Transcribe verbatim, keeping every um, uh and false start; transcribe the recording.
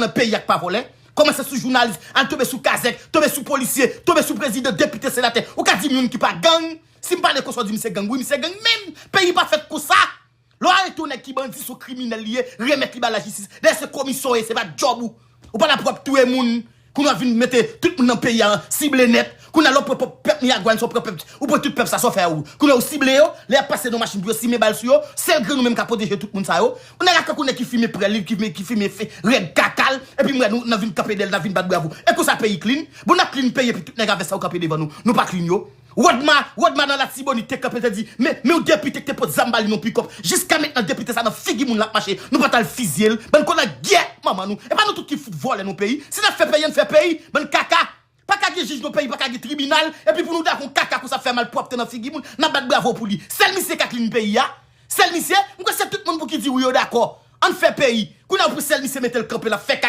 nan peyi a k pa vòlè. Kòmanse sou jounalis, al tonbe sou kazèk, tonbe sou polisye, tonbe sou prezidan, depite, senatè. Ou ka di m youn ki pa gang? Si m pale konsa, w di m se gang. Wi, m se gang menm. Peyi pa fèt konsa. Lè w arete yon nèg ki bandi, se yon kriminèl li ye, remèt li ba lajistis. Dayè se komisyon w ye, se pa djòb ou. Ou pa la pou w ap touye moun. Kounye a w vin mete tout moun nan peyi a sible nèt. Kounye a lè w pran pèp Miragwàn, se w pran pèp, ou pran tout pèp sa, sa w fè ou. Kounye a w sible yo, lè y ap pase nan machin pou yo simen bal sou yo, sèl grenn ou menm ka pwoteje tout moun sa yo. Ou nèg ak tankou nèg ki fimen prèl li, ki fimen, ki fimen fe, rèd kaka l, epi m wè nou, n ap vin kanpe dèyè l, n ap vin bat bravo. E konsa peyi clean? Bon, n ap clean peyi epi tout nèg avè sa yo kanpe devan nou. Nou pa clean yo. Rodma, Rodma nan Latibonit te kanpe te di, men, men yon depite ki te pot zam ba li nan pikòp. Jiska mentnan depite sa nan figi moun l ap mache. Nou pa t al fizye l. Bann kolangyè manman nou. E pa nou tout ki fout vòlè nan peyi. Si n ap fè peyi, ann fè peyi. Bann kaka. Pa ka gen jij nan peyi, pa ka gen tribinal. Epi pou nou dakò yon kaka konsa ap fè malpwòpte nan figi moun, n ap bat bravo pou li. Sèl misye ka clean peyi a. Sèl misye, m kwè se tout moun pou ki di wi yo dakò. Ann fè peyi. Kounye a pou sèl misye mete l kanpe, l ap fè kaka.